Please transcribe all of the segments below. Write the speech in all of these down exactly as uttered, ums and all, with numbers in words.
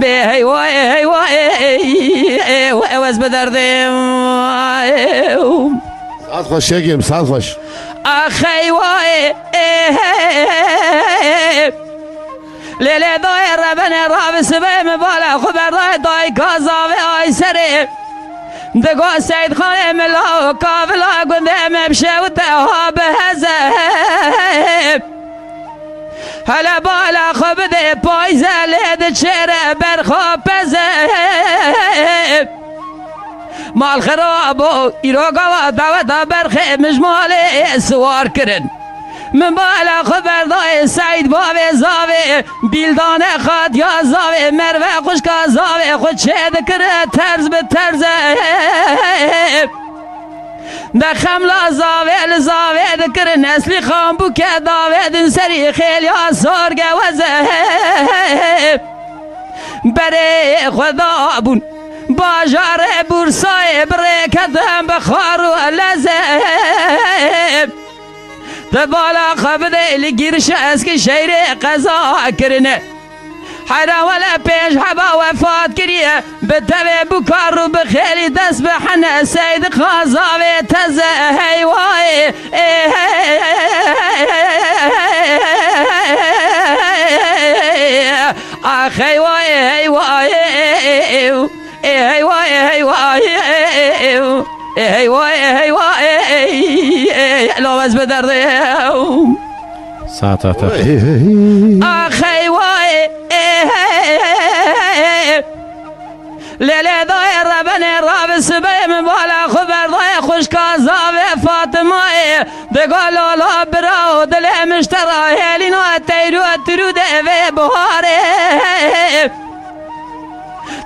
Bê heywa, ê heywa, ê, ê, ê, ew ez bi derdê. Saet xweş, şêkê min, saet xweş. Ax heywa, ê, ê, ê, ê, ê. Lê lê dayê rebene rabi sibê min bala xwe berdayê dayika zavê ay serê. Digo Seydxanê min law kavila gundê min bi şewite ha bi heze. Hele bala xwe bidê payze, lê diçêre berxa peze. Mal xirabo îro gava daweta berxê min ji malê siwar kirin. Min bala xwe berdayê Seyd bavê zavê, bîldane xatiya zavê, merve xwişka zavê xwe çê dikir terz bi terze. De xemla zavê li zavê dikirin, eslî xan bû ke davê din serî xêliya sor geweze. Berê xwe dabûn bajarê Bursayê, bi rêketin bi xar û leze. Di bala xwe bidê li gîrişa Eskîşehîrê qeza kirine. Heyran wele pênc heba wefat kiriye, bi tevê bû kar û bi xêlî dest bi hene Seyd Xan zavê teze heywa ê, ê, ax heywa ê, heywa ê, ê, ê, ê. Ê heywa, ê heywa, ê, ê, ê, ê. Ê heywa, ê heywa, ê, ê, ê, ê. Lo ez bi derdê. Saeta te. Hey, hey, hey. Ax heywa, ê, ê, ê, ê, ê. Lê lê dayê rebene rabi sibê min bala xwe berdayê xwişka zavê Fatimayê. Diga lala bira û dilê min ji te ra hêlîna teyr û tirû de vê biharê.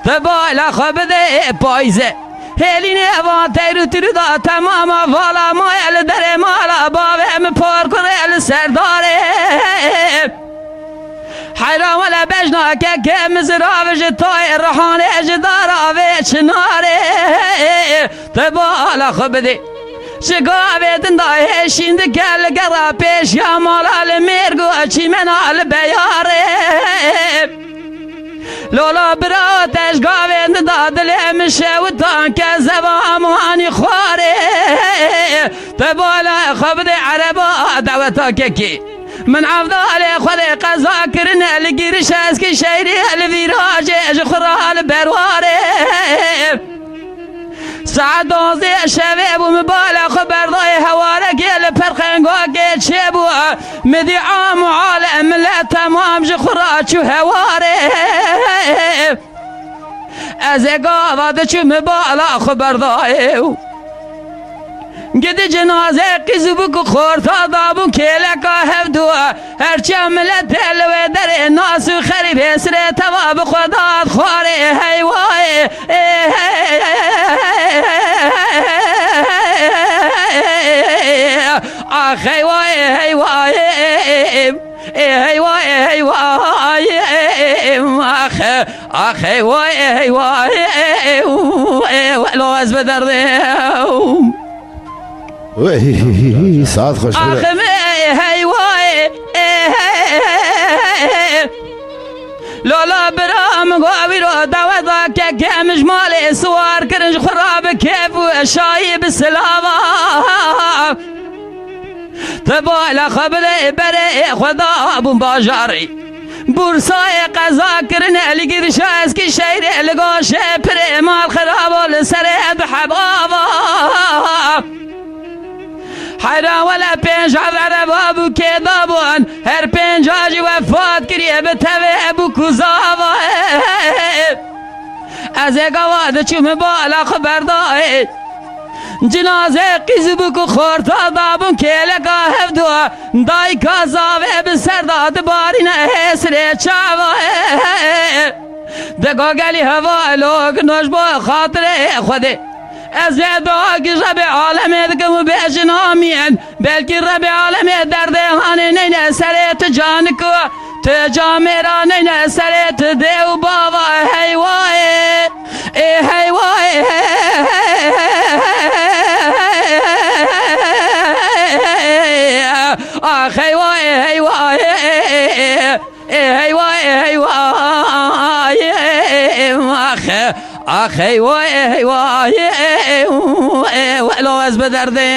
Te bala xwe bidê payze. Hêlînê van teyr û tirû da temama vala maye li derê mala bavê min parkurê li serdarê. Heyran wele bejna keke mizirav ji tayê rihanê ji dara vê çinarê. Te bala xwe bidê. Ji gavê din da hêşîn dike li gera pêşiya mala li mêrg û çîmena li beyarê. Lola bira te ji gavên din da dilê min şewitan ke zeva amanî xwarê. Te bala xwe bidê ereba daweta kekê. Min evdalê xwe dê qeza kirine li gîriş Eskîşehîrê li vîrajê ji xwe re li berwarê. Saet duwazdeh şevê bû, min bala xwe berdayê hewarekê li perxengakê çêbû. Min dî am û alem, milet temam ji xwe re çû hewarê. Ez ê gava diçû, min bala xwe berdayê. Gidi cenaze qîz û bûk û xorta dabûn kêleka hevdu. Herçiya miletê li wê derê nas û xerîbê sirê teva bi xwe dat xwarê heywa ê, ê, ê, Xeywa, ê heywa, ê, ê, ê, ê, ê heywa, ê heywa, ê, ê, ê, ax, ax, heywa, ê heywa, ê, ê, ê, ê, welo ez bi derdê. Wey, saet xweş bira. Axim, ê heywa, ê, ê, ê, ê, ê, ê. Lola bira min got, wîro daweta keke min ji malê siwar kirin, ji xwe re bi kêf û şayî bi silava. Te bala xwe bide berê xwe da bûn bajarê. Bursayê qeza kirine li girşa Eskîşehîrê, li goşê pirê mal xirabo li serê du heb ava. Heyran wele pênc hev ereba bû kê dabûn, her pênca jî wefat kiriye bi tevê bû ku zava. Ez ê gava diçûm bala xwe berdayê. Cinazê qîz bû ku xorta dabûn kêleka hevdu, dayika zavê bi ser da dibarîne hêsirê çava. Dega gelî hevalok noj bo xatirê Xwedê. Ez ê dua ki Rebê alemê dikim û bêjin amîn. Belkî Rebê alemê derdê hanê neyne serê tu caniko. Tu camêra neyne serê tu dê û bava heywa ê. Ê heywa ê. Ax heywa ê heywa ê. Ê heywa, ê heywa, ê, ax, ax heywa, ê heywa, ê, ê, ê, welo ez bi derdê.